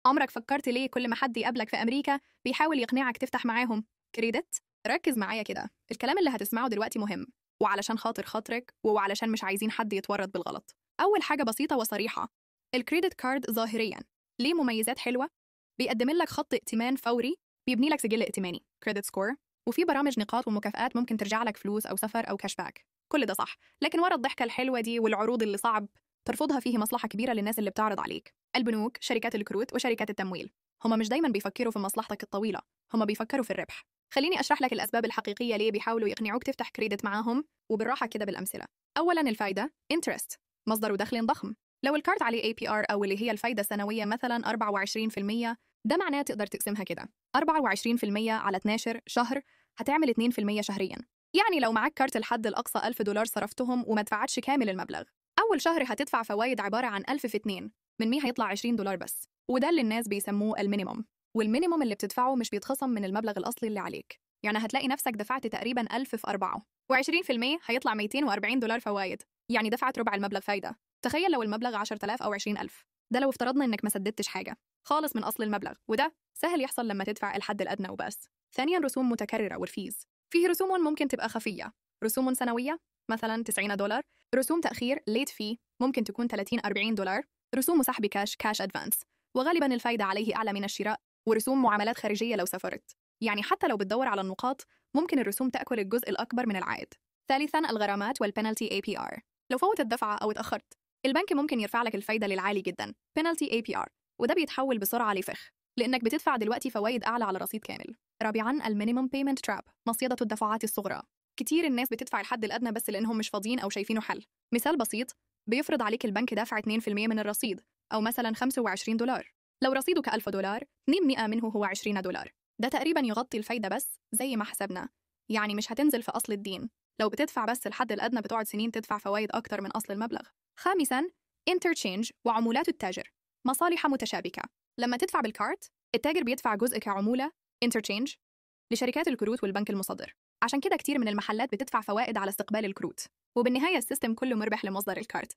عمرك فكرت ليه كل ما حد يقابلك في أمريكا بيحاول يقنعك تفتح معاهم credit؟ ركز معايا كده، الكلام اللي هتسمعه دلوقتي مهم، وعلشان خاطر خاطرك وعلشان مش عايزين حد يتورط بالغلط. أول حاجة بسيطة وصريحة، ال credit card ظاهريا ليه مميزات حلوة، بيقدم لك خط ائتمان فوري، بيبني لك سجل ائتماني credit score، وفي برامج نقاط ومكافآت ممكن ترجع لك فلوس أو سفر أو cash back. كل ده صح، لكن ورا الضحكة الحلوة دي والعروض اللي صعب ترفضها فيه مصلحة كبيرة للناس اللي بتعرض عليك، البنوك، شركات الكروت، وشركات التمويل. هما مش دايما بيفكروا في مصلحتك الطويلة، هما بيفكروا في الربح. خليني أشرح لك الأسباب الحقيقية ليه بيحاولوا يقنعوك تفتح credit معاهم، وبالراحة كده بالأمثلة. أولا الفايدة interest، مصدر دخل ضخم. لو الكارت عليه APR أو اللي هي الفايدة السنوية مثلا 24%، ده معناه تقدر تقسمها كده 24% على 12 شهر هتعمل 2% شهريا. يعني لو معاك كارت الحد الأقصى $1000 صرفتهم وما دفعتش كامل المبلغ، أول شهر هتدفع فوايد عبارة عن 1000 في 2 من 100 هيطلع $20 بس، وده اللي الناس بيسموه ال minimum. وال minimum اللي بتدفعه مش بيتخصم من المبلغ الأصلي اللي عليك، يعني هتلاقي نفسك دفعت تقريبا 1000 في 4 و20% هيطلع $240 فوايد، يعني دفعت ربع المبلغ فايدة. تخيل لو المبلغ 10,000 أو 20,000، ده لو افترضنا إنك ما سددتش حاجة خالص من أصل المبلغ، وده سهل يحصل لما تدفع الحد الأدنى وبس. ثانيا رسوم متكررة وال fees، فيه رسوم ممكن تبقى خفية، رسوم سنوية مثلا $90، رسوم تأخير late fee ممكن تكون $30-40، رسوم سحب كاش cash advance وغالبا الفايدة عليه أعلى من الشراء، ورسوم معاملات خارجية لو سافرت. يعني حتى لو بتدور على النقاط ممكن الرسوم تأكل الجزء الأكبر من العائد. ثالثا الغرامات وال penalty APR، لو فوت الدفعة أو اتأخرت البنك ممكن يرفع لك الفايدة للعالي جدا penalty APR، وده بيتحول بسرعة لفخ لأنك بتدفع دلوقتي فوايد أعلى على رصيد كامل. رابعا ال minimum payment trap، مصيدة الدفعات الصغرى. كتير الناس بتدفع الحد الأدنى بس لأنهم مش فاضيين أو شايفينه حل. مثال بسيط، بيفرض عليك البنك دفع 2% من الرصيد أو مثلا $25. لو رصيدك $1000 2% منه هو $20، ده تقريبا يغطي الفايدة بس زي ما حسبنا، يعني مش هتنزل في أصل الدين. لو بتدفع بس الحد الأدنى بتقعد سنين تدفع فوايد أكتر من أصل المبلغ. خامسا interchange وعمولات التاجر، مصالح متشابكة. لما تدفع بالكارت التاجر بيدفع جزء كعمولة interchange لشركات الكروت والبنك المصدر، عشان كده كتير من المحلات بتدفع فوائد على استقبال الكروت، وبالنهاية ال system كله مربح لمصدر الكارت.